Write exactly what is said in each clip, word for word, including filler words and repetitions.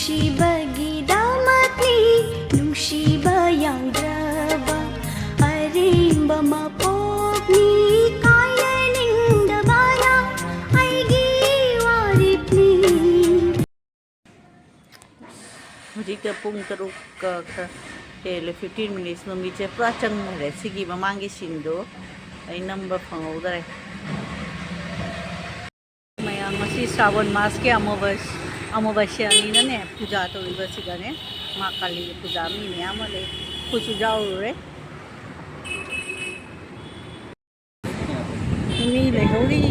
ꯅꯨꯡꯁꯤꯕꯒꯤꯗꯃꯛꯅꯤ, ꯅꯨꯡꯁꯤꯕ ꯌꯥꯎꯗ꯭ꯔꯕ ꯑꯔꯦꯝꯕ ꯃꯄꯣꯛꯅꯤ, ꯀꯥꯏꯅꯅꯤꯡꯗꯕꯅ ꯑꯩꯒꯤ ꯋꯥꯔꯦꯞꯅꯤ꯫ ꯍꯧꯖꯤꯛꯇ ꯄꯨꯡ ꯇꯔꯨꯛꯀ ꯈꯔ ꯍꯦꯜꯂꯦ, ꯐꯤꯐꯇꯤꯟ ꯃꯤꯅꯤꯠꯁ꯫ ꯅꯨꯃꯤꯠꯁꯦ ꯄꯨꯔꯥ ꯆꯪꯈ꯭ꯔꯦ꯫ ꯁꯤꯒꯤ ꯃꯃꯥꯡꯒꯤ ꯁꯤꯟꯗꯣ ꯑꯩ ꯅꯝꯕ ꯐꯪꯍꯧꯗ꯭ꯔꯦ꯫ ꯃꯌꯥꯝ, ꯉꯁꯤ ꯁ꯭ꯔꯥꯕꯟ ꯃꯥꯁꯀꯤ ꯑꯃꯣꯕꯁ-, ꯑꯃꯣꯕꯁ꯭ꯌꯥꯅꯤꯅꯅꯦ, ꯄꯨꯖꯥ ꯇꯧꯔꯤꯕꯁꯤꯗꯅꯦ, ꯃꯥ ꯀꯥꯂꯤꯒꯤ ꯄꯨꯖꯥ ꯃꯤ ꯃꯌꯥꯝ ꯑꯃ ꯂꯩ꯫ ꯑꯩꯈꯣꯏꯁꯨ ꯌꯥꯎꯔꯨꯔꯦ꯫ ꯃꯤ ꯂꯩꯍꯧꯔꯤ꯫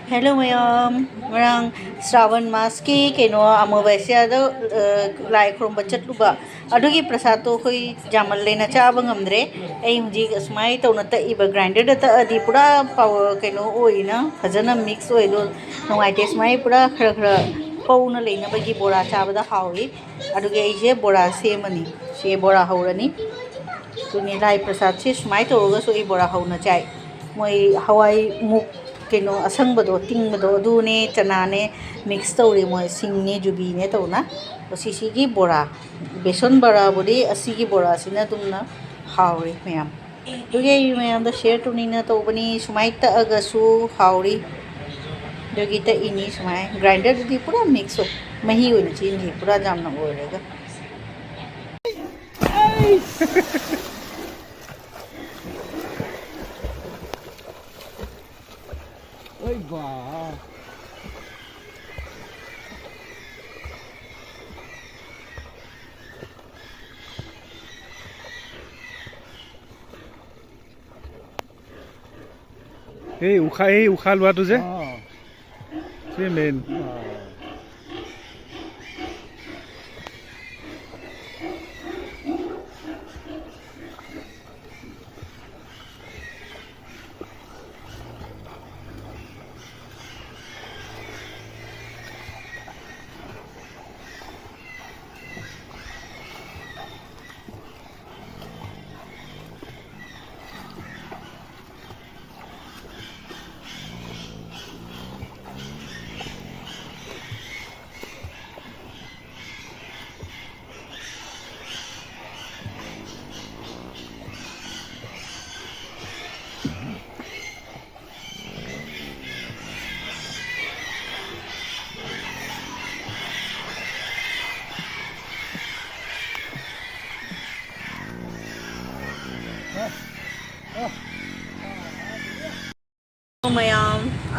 ꯍꯦꯜꯂꯣ ꯃꯌꯥꯝ, ꯉꯔꯥꯡ ꯁ꯭ꯔꯥꯕꯟ ꯃꯥꯁꯀꯤ ꯀꯩꯅꯣ ꯑꯃꯣꯕꯁ꯭ꯌꯥꯗ, ꯑ, ꯂꯥꯏ ꯈꯨꯔꯨꯝꯕ ꯆꯠꯂꯨꯕ꯫ ꯑꯗꯨꯒꯤ ꯄ꯭ꯔꯁꯥꯗꯇꯣ ꯑꯩꯈꯣꯏ ꯌꯥꯝꯃꯜꯂꯦꯅ ꯆꯥꯕ ꯉꯝꯗ꯭ꯔꯦ꯫ ꯑꯩ ꯍꯧꯖꯤꯛ ꯑꯁꯨꯃꯥꯏꯅ ꯇꯧꯅ ꯇꯛꯏꯕ, ꯒ꯭ꯔꯥꯏꯟꯗꯔꯗ ꯇꯛꯑꯗꯤ ꯄꯨꯔꯥ ꯄꯥꯎ-, ꯀꯩꯅꯣ ꯑꯣꯏꯅ ꯐꯖꯅ ꯃꯤꯛꯁ ꯑꯣꯏꯗꯣ ꯅꯨꯡꯉꯥꯏꯇꯦ꯫ ꯁꯨꯃꯥꯏꯅ ꯄꯨꯔꯥ ꯈꯔ ꯈꯔ ꯄꯧꯅ ꯂꯩꯅꯕꯒꯤ ꯕꯣꯔꯥ ꯆꯥꯕꯗ ꯍꯥꯎꯏ꯫ ꯑꯗꯨꯒꯤ ꯑꯩꯁꯦ ꯕꯣꯔꯥ ꯁꯦꯝꯃꯅꯤ꯫ ꯁꯤ ꯕꯣꯔꯥ ꯍꯧꯔꯅꯤ꯫ ꯑꯗꯨꯅꯤ ꯂꯥꯏ ꯄ꯭ꯔꯁꯥꯗꯁꯦ ꯁꯨꯃꯥꯏꯅ ꯇꯧꯔꯒꯁꯨ ꯑꯩ ꯕꯣꯔꯥ ꯍꯧꯅ ꯆꯥꯏ꯫ ꯃꯣꯏ ꯍꯋꯥꯏ ꯃꯨꯛ ꯀꯩꯅꯣ ꯑꯁꯪꯕꯗꯣ, ꯇꯤꯡꯕꯗꯣ, ꯑꯗꯨꯅꯦ, ꯆꯅꯥꯅꯦ, ꯃꯤꯛꯁ ꯇꯧꯔꯦ ꯃꯣꯏ, ꯁꯤꯡꯅꯦ, ꯖꯨꯕꯤꯅꯦ ꯇꯧꯅ꯫ ꯑꯣ, ꯁꯤꯁꯤꯒꯤ ꯕꯣꯔꯥ, ꯕꯦꯁꯣꯟ ꯕꯣꯔꯥꯕꯨꯗꯤ ꯑꯁꯤꯒꯤ ꯕꯣꯔꯥꯁꯤꯅ ꯑꯗꯨꯝꯅ ꯍꯥꯎꯔꯦ ꯃꯌꯥꯝ꯫ ꯑꯗꯨꯒꯤ ꯑꯩ ꯃꯌꯥꯝꯗ ꯁꯤꯌꯔ ꯇꯧꯅꯤꯡꯅ ꯇꯧꯕꯅꯤ꯫ ꯁꯨꯃꯥꯏꯅ ꯇꯛꯑꯒꯁꯨ ꯍꯥꯎꯔꯤ꯫ ꯑꯗꯨꯒꯤ ꯇꯛꯏꯅꯤ ꯁꯨꯃꯥꯏꯅ꯫ ꯒ꯭ꯔꯥꯏꯟꯗꯔꯗꯨꯗꯤ ꯄꯨꯔꯥ ꯃꯤꯛꯁ ꯑꯣꯏ, ꯃꯍꯤ ꯑꯣꯏꯅ ꯆꯦꯟꯈꯤ, ꯄꯨꯔꯥ ꯌꯥꯝꯅ ꯑꯣꯏꯔꯒ꯫ ꯑꯣꯏ ꯕꯥ꯫ এই উশাহ, এই উশাহ লোৱাটো যে, অ। সেই মেইন। অ।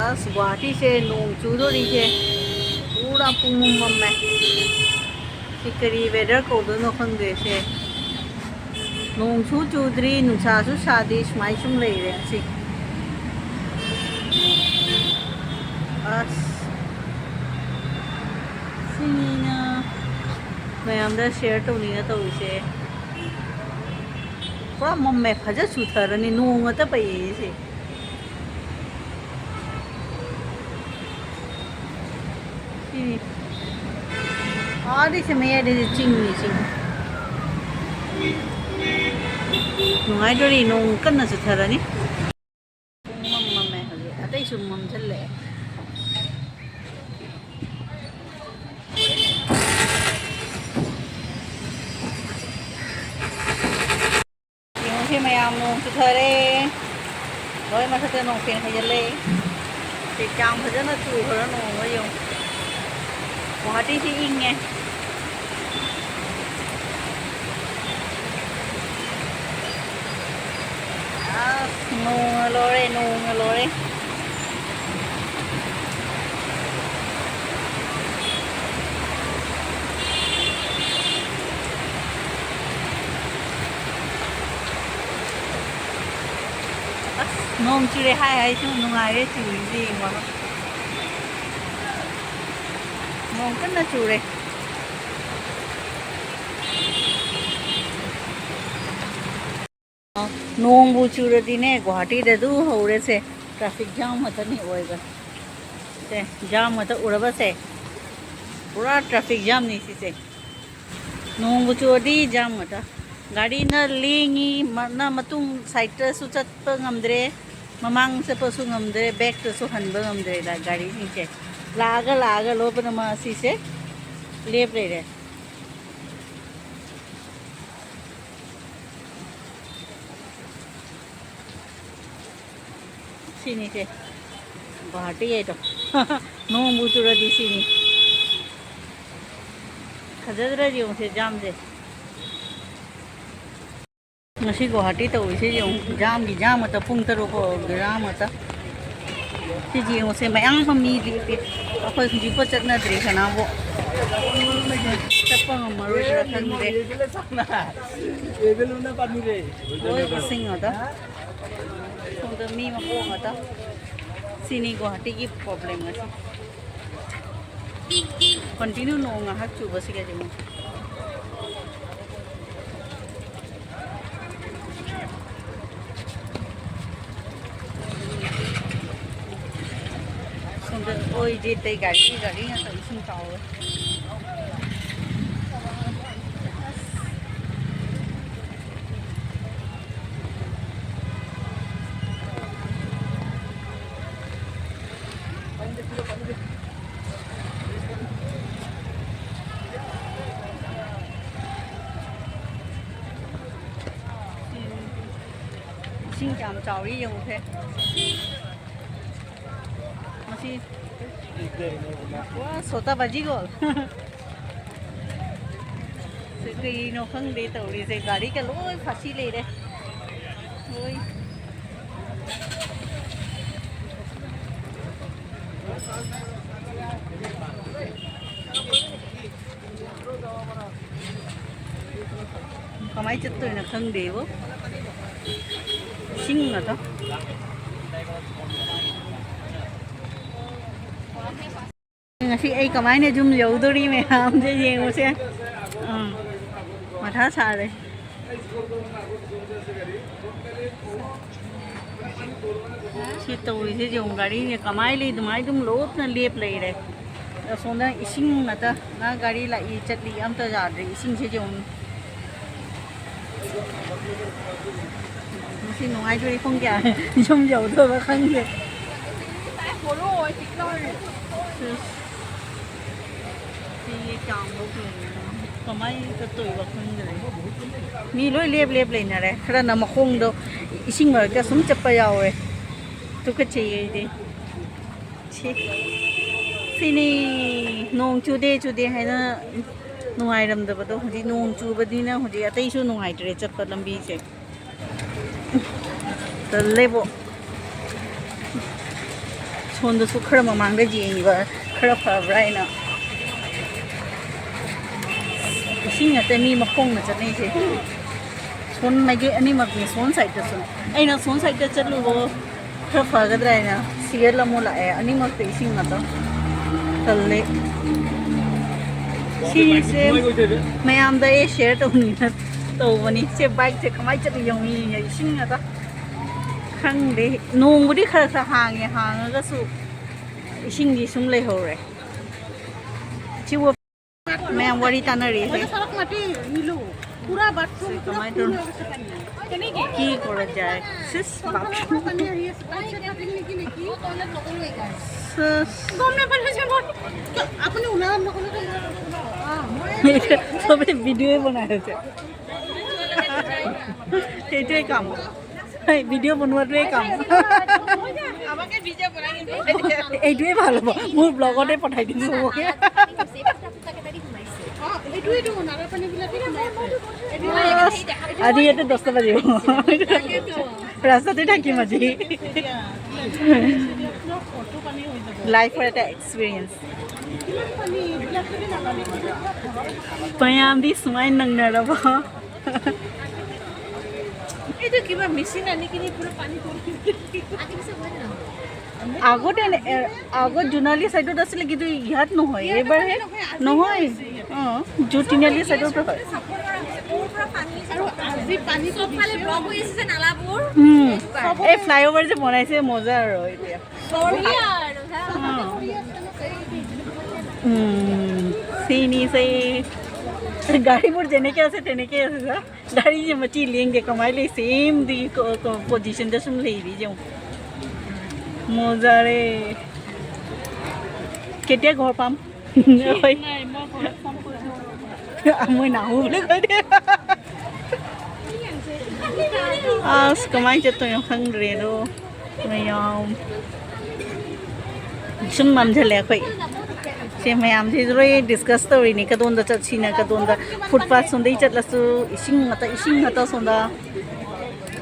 ꯑꯁ, ꯒꯨꯋꯥꯍꯥꯇꯤꯁꯦ ꯅꯣꯡ ꯆꯨꯗꯣꯔꯤꯁꯦ ꯄꯨꯔꯥ ꯄꯨꯡꯃꯝ ꯃꯝꯃꯦ꯫ ꯁꯤ ꯀꯔꯤ weather ꯀꯧꯗꯣꯏꯅꯣ ꯈꯪꯗꯦ ꯁꯦ꯫ ꯅꯣꯡꯁꯨ ꯆꯨꯗ꯭ꯔꯤ, ꯅꯨꯡꯁꯥꯁꯨ ꯁꯥꯗꯦ, ꯁꯨꯃꯥꯏ ꯁꯨꯝ ꯂꯩꯔꯦ ꯉꯁꯤ꯫ ꯑꯁ, ꯁꯤꯅꯤꯅ ꯃꯌꯥꯝꯗ share ꯇꯧꯅꯤꯡꯉ ꯇꯧꯔꯤꯁꯦ꯫ ꯄꯨꯔꯥ ꯃꯝꯃꯦ, ꯐꯖ ꯆꯨꯊꯔꯅꯤ, ꯅꯣꯡ ꯉꯥꯛꯇ ꯄꯩꯌꯦ ꯁꯤ꯫ ꯁꯤꯅꯤ꯫ ꯑꯥꯗꯩꯁꯦ ꯃꯌꯥꯏꯗꯩꯁꯦ ꯆꯤꯡꯅꯤ, ꯆꯤꯡ꯫ ꯅꯨꯡꯉꯥꯏꯗꯣꯔꯤ, ꯅꯣꯡ ꯀꯟꯅ ꯆꯨꯊꯔꯅꯤ꯫ ꯄꯨꯡ ꯃꯝ ꯃꯝꯃꯦ ꯍꯧꯖꯤꯛ, ꯑꯇꯩꯁꯨ ꯃꯝꯁꯤꯜꯂꯛꯑꯦ꯫ ꯌꯦꯡꯉꯨꯁꯦ ꯃꯌꯥꯝ, ꯅꯣꯡ ꯆꯨꯊꯔꯦ꯫ ꯂꯣꯏ ꯃꯊꯛꯇ ꯅꯣꯡ ꯐꯦꯟ ꯍꯩꯖꯤꯜꯂꯦ꯫ ꯁꯤ ꯀꯌꯥꯝ ꯐꯖꯅ ꯆꯨꯈ꯭ꯔ ꯅꯣꯡꯅꯣ ꯌꯦꯡꯉꯨ꯫ ꯒꯨꯋꯥꯍꯥꯇꯤꯁꯤ ꯏꯪꯉꯦ꯫ ꯑꯁ, ꯅꯣꯡꯅ ꯂꯣꯏꯔꯦ, ꯅꯣꯡꯅ ꯂꯣꯏꯔꯦ꯫ ꯑꯁ, ꯅꯣꯡ ꯆꯨꯔꯦ ꯍꯥꯏ ꯍꯥꯏꯁꯨ ꯅꯨꯡꯉꯥꯏꯔꯦ ꯆꯨꯔꯤꯁꯦ ꯌꯦꯡꯉꯣ꯫ ꯅꯣꯡ ꯀꯟꯅ ꯆꯨꯔꯦ꯫ ꯅꯣꯡꯕꯨ ꯆꯨꯔꯗꯤꯅꯦ, ꯒꯨꯋꯥꯍꯥꯇꯤꯗ ꯑꯗꯨ ꯍꯧꯔꯦꯁꯦ, traffic jam ꯉꯥꯛꯇꯅꯤ ꯑꯣꯏꯕ꯫ ꯁꯦ, jam ꯉꯥꯛꯇ ꯎꯔꯕꯁꯦ, ꯄꯨꯔꯥ traffic jamꯅꯤ ꯁꯤꯁꯦ꯫ ꯅꯣꯡꯕꯨ ꯆꯨꯔꯗꯤ jam ꯉꯥꯛꯇ꯫ ꯒꯥꯔꯤꯅ ꯂꯦꯡꯉꯤ, ꯃ-, ꯅ ꯃꯇꯨꯡ sideꯇꯁꯨ ꯆꯠꯄ ꯉꯝꯗ꯭ꯔꯦ, ꯃꯃꯥꯡ ꯆꯠꯄꯁꯨ ꯉꯝꯗ꯭ꯔꯦ, backꯇꯁꯨ ꯍꯟꯕ ꯉꯝꯗ꯭ꯔꯦ ꯒꯥꯔꯤꯁꯤꯡꯁꯦ꯫ ꯂꯥꯛꯑꯒ, ꯂꯥꯛꯑꯒ ꯂꯣꯏ ꯄꯨꯝꯅꯃꯛ ꯑꯁꯤꯁꯦ ꯂꯦꯞ ꯂꯩꯔꯦ꯫ ꯁꯤꯅꯤꯁꯦ ꯒꯨꯋꯥꯍꯥꯇꯤ ꯍꯥꯏꯗꯣ꯫ ꯅꯣꯡꯕꯨ ꯆꯨꯔꯗꯤ ꯁꯤꯅꯤ꯫ ꯐꯖꯗ꯭ꯔꯗꯤ ꯌꯦꯡꯉꯨꯁꯦ jamꯁꯦ꯫ ꯉꯁꯤ ꯒꯨꯋꯥꯍꯥꯇꯤ ꯇꯧꯔꯤꯁꯦ ꯌꯦꯡꯉꯨ, jamꯒꯤ jam ꯉꯥꯛꯇ, ꯄꯨꯡ ꯇꯔꯨꯛ ꯐꯥꯎ jam ꯉꯥꯛꯇ꯫ ꯁꯤ ꯌꯦꯡꯉꯨꯁꯦ, ꯃꯌꯥꯝ ꯑꯃ ꯃꯤ ꯂꯦꯞꯄꯤ꯫ ꯑꯩꯈꯣꯏ ꯍꯧꯖꯤꯛꯐꯥꯎ ꯆꯠꯅꯗ꯭ꯔꯤ ꯀꯅꯥꯕꯨ꯫ ꯆꯠꯄ ꯉꯝꯃꯔꯣꯏꯗ꯭ꯔꯥ ꯈꯪꯗꯦ꯫ ꯂꯣꯏ ꯏꯁꯤꯡ ꯉꯥꯛꯇ꯫ ꯁꯣꯝꯗ ꯃꯤ ꯃꯄꯣꯛ ꯉꯥꯛꯇ꯫ ꯁꯤꯅꯤ ꯒꯨꯋꯥꯍꯥꯇꯤꯒꯤ problem ꯑꯁꯤ꯫ Continue ꯅꯣꯡ ꯉꯥꯏꯍꯥꯛ ꯆꯨꯕꯁꯤꯒꯗꯤ ꯑꯃꯨꯛ꯫ ꯁꯣꯝꯗ ꯑꯣꯏꯗꯦ ꯑꯇꯩ ꯒꯥꯔꯤ, ꯒꯥꯔꯤ ꯉꯥꯛꯇ ꯏꯁꯤꯡ ꯆꯥꯎꯋꯦ꯫ ꯏꯁꯤꯡ ꯀꯌꯥꯝ ꯆꯥꯎꯔꯤ ꯌꯦꯡꯉꯨꯁꯦ꯫ ꯃꯁꯤ, ꯋꯥ, ꯁꯣꯇꯥ ꯕꯥꯖꯤꯒꯣꯜ꯫ ꯁꯤ ꯀꯩꯅꯣ ꯈꯪꯗꯦ ꯇꯧꯔꯤꯁꯦ, ꯒꯥꯔꯤꯒ ꯂꯣꯏ ꯐꯥꯁꯤ ꯂꯩꯔꯦ꯫ ꯂꯣꯏ꯫ ꯀꯃꯥꯏ ꯆꯠꯇꯣꯏꯅꯣ ꯈꯪꯗꯦꯕꯣ꯫ ꯏꯁꯤꯡ ꯉꯥꯛꯇ꯫ ꯉꯁꯤ ꯑꯩ ꯀꯃꯥꯏꯅ ꯌꯨꯝ ꯌꯧꯗꯣꯔꯤ ꯃꯌꯥꯝꯁꯦ ꯌꯦꯡꯉꯨꯁꯦ꯫ ꯎꯝ꯫ ꯃꯊꯥ ꯁꯥꯔꯦ꯫ ꯁꯤ ꯇꯧꯔꯤꯁꯦ ꯌꯦꯡꯉꯨ, ꯒꯥꯔꯤꯁꯦ ꯀꯃꯥꯏ ꯂꯩ ꯑꯗꯨꯃꯥꯏ ꯑꯗꯨꯝ ꯂꯣꯞꯅ ꯂꯦꯞ ꯂꯩꯔꯦ꯫ ꯑꯁꯣꯝꯗ ꯏꯁꯤꯡ ꯉꯥꯛꯇ, ꯅ ꯒꯥꯔꯤ ꯂꯥꯛꯏ ꯆꯠꯂꯤ ꯑꯝꯇ ꯌꯥꯗ꯭ꯔꯦ ꯏꯁꯤꯡꯁꯦ ꯌꯦꯡꯉꯨ꯫ ꯉꯁꯤ ꯅꯨꯡꯉꯥꯏꯗꯣꯔꯤ, ꯄꯨꯡ ꯀꯌꯥ ꯌꯨꯝ ꯌꯧꯗꯣꯏꯕ ꯈꯪꯗꯦ꯫ ꯁꯤꯒꯤ ꯀꯌꯥꯝ ꯂꯧꯗꯣꯏꯅꯣ? ꯀꯃꯥꯏꯅ ꯆꯠꯇꯣꯏꯕ ꯈꯪꯗ꯭ꯔꯦ꯫ ꯃꯤ ꯂꯣꯏ ꯂꯦꯞ ꯂꯦꯞ ꯂꯩꯅꯔꯦ꯫ ꯈꯔꯅ ꯃꯈꯣꯡꯗꯣ ꯏꯁꯤꯡ ꯃꯔꯛꯇ ꯁꯨꯝ ꯆꯠꯄ ꯌꯥꯎꯋꯦ꯫ ꯇꯨꯀꯠꯆꯩꯌꯦ ꯑꯩꯗꯤ꯫ ꯁꯤ, ꯁꯤꯅꯤ ꯅꯣꯡ ꯆꯨꯗꯦ ꯆꯨꯗꯦ ꯍꯥꯏꯅ ꯅꯨꯡꯉꯥꯏꯔꯝꯗꯕꯗꯣ꯫ ꯍꯧꯖꯤꯛ ꯅꯣꯡ ꯆꯨꯕꯅꯤꯅ ꯍꯧꯖꯤꯛ ꯑꯇꯩꯁꯨ ꯅꯨꯡꯉꯥꯏꯇ꯭ꯔꯦ ꯆꯠꯄ ꯂꯝꯕꯤꯁꯦ꯫ ꯇꯜꯂꯦꯕꯣ꯫ ꯐꯣꯟꯗꯨꯁꯨ ꯈꯔ ꯃꯃꯥꯡꯗ ꯌꯦꯡꯉꯤꯕ, ꯈꯔ ꯐꯕ꯭ꯔꯥ ꯍꯥꯏꯅ꯫ ꯏꯁꯤꯡ ꯉꯥꯛꯇ ꯃꯤ ꯃꯈꯣꯡꯅ ꯆꯠꯅꯩꯁꯦ꯫ ꯁꯣꯝ ꯃꯥꯏꯀꯩ ꯑꯅꯤꯃꯛꯅꯤ, ꯁꯣꯝ ꯁꯥꯏꯗꯠꯇꯁꯨ꯫ ꯑꯩꯅ ꯁꯣꯝ ꯁꯥꯏꯗꯠꯇ ꯆꯠꯂꯨꯕ ꯈꯔ ꯐꯒꯗ꯭ꯔꯥ ꯍꯥꯏꯅ ꯁꯤꯒꯦꯠ ꯑꯃꯨꯛ ꯂꯥꯛꯑꯦ꯫ ꯑꯅꯤꯃꯛꯇ ꯏꯁꯤꯡ ꯉꯥꯛꯇ꯫ ꯇꯜꯂꯦ꯫ ꯁꯤꯁꯦ ꯃꯌꯥꯝꯗ ꯑꯩ ꯁꯤꯌꯔ ꯇꯧꯅꯤꯡꯅ ꯇꯧꯕꯅꯤ꯫ ꯁꯦ ꯕꯥꯏꯛꯁꯦ ꯀꯃꯥꯏꯅ ꯆꯠꯂꯤ ꯌꯦꯡꯉꯤ, ꯏꯁꯤꯡ ꯉꯥꯛꯇ꯫ ꯈꯪꯗꯦ, ꯅꯣꯡꯕꯨꯗꯤ ꯈꯔ ꯈꯔ ꯍꯥꯡꯉꯦ, ꯍꯥꯡꯉꯒꯁꯨ ꯏꯁꯤꯡꯗꯤ ꯁꯨꯝ ꯂꯩꯍꯧꯔꯦ꯫ ꯁꯤꯕꯨ ꯃꯌꯥꯝ ꯋꯥꯔꯤ ꯇꯥꯟꯅꯔꯤꯁꯦ꯫ ꯁꯦ ꯀꯃꯥꯏꯅ ꯇꯧꯔꯤꯅꯣ? কি কৰা যায়? ছিছ, বাথৰুম। ছিছ। চবে ভিডিঅ'ই বনাই আছে। সেইটোৱে কাম। ভিডিঅ' বনোৱাটোৱে কাম। এইটোৱে ভাল হ'ব। মোৰ ব্লগতে পঠাই দিম চবকে। আজি ইয়াতে দহটা বাজিব। ৰাস্তাতে থাকিম আজি। লাইফৰ এটা এক্সপিৰিয়েঞ্চ। ꯃꯌꯥꯝꯗꯤ ꯁꯨꯃꯥꯏꯅ ꯅꯪꯅꯔꯕ? এইটো কিবা মেচিন আনি কিনি পুৰা পানী কৰি আগতে এনে, এ, আগত জোনালী চাইডত আছিলে, কিন্তু ইয়াত নহয়, এইবাৰহে। নহয়, আজি নহয়। হৈছে ইয়াত। অ, জু তিনিআলি চাইডৰ পৰা হয়। চাপৰ পৰা আহিছে, ক'ৰ পৰা পানী আহিছে? আৰু আজি পানী চবফালে ব্লক হৈ আছে যে নালাবোৰ। উম, এই ফ্লাইঅভাৰ যে বনাইছে, মজা আৰু এতিয়া। বঢ়িয়া আৰু, হা? উম, চিনি চাই। গাড়ীবোৰ যেনেকে আছে, তেনেকে আছে, চা। ꯒꯥꯔꯤꯁꯦ ꯃꯆꯤ ꯂꯦꯡꯗꯦ, ꯀꯃꯥꯏꯅ ꯂꯩ? ꯁꯦꯝ ꯗꯤ ꯀꯣ-, ꯀꯣ-, ꯄꯣꯖꯤꯁꯟꯗ ꯁꯨꯝ ꯂꯩꯔꯤ ꯌꯦꯡꯉꯨ꯫ ꯃꯣꯖꯥꯔꯦ꯫ কেতিয়া ঘৰ পাম? হয়। মই নাহো বুলি কৈ দে। ꯑꯁ, ꯀꯃꯥꯏꯅ ꯆꯠꯇꯣꯏꯅꯣ ꯈꯪꯗ꯭ꯔꯦꯗꯣ꯫ ꯃꯌꯥꯝ ꯁꯨꯝ ꯃꯝꯁꯤꯜꯂꯦ ꯑꯩꯈꯣꯏ꯫ ꯁꯦ ꯃꯌꯥꯝꯁꯤꯁꯨ ꯂꯣꯏ ꯗꯤꯁꯀꯁ ꯇꯧꯔꯤꯅꯤ, ꯀꯗꯣꯝꯗ ꯆꯠꯁꯤꯅ, ꯀꯗꯣꯝꯗ꯫ ꯐꯨꯠꯄꯥꯠ ꯁꯣꯝꯗꯩ ꯆꯠꯂꯁꯨ ꯏꯁꯤꯡ ꯉꯥꯛꯇ, ꯏꯁꯤꯡ ꯉꯥꯛꯇ ꯁꯣꯝꯗ꯫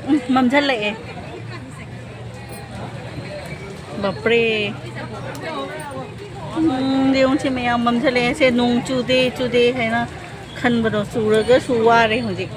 ꯎꯝ, ꯃꯝꯁꯤꯜꯂꯛꯑꯦ꯫ ꯕꯥꯞꯔꯦ꯫ ꯎꯝ, ꯌꯦꯡꯉꯨꯁꯦ, ꯃꯌꯥꯝ ꯃꯝꯁꯤꯜꯂꯛꯑꯦ꯫ ꯁꯦ, ꯅꯣꯡ ꯆꯨꯗꯦ, ꯆꯨꯗꯦ ꯍꯥꯏꯅ ꯈꯟꯕꯗꯣ ꯆꯨꯔꯒꯁꯨ ꯋꯥꯔꯦ ꯍꯧꯖꯤꯛ꯫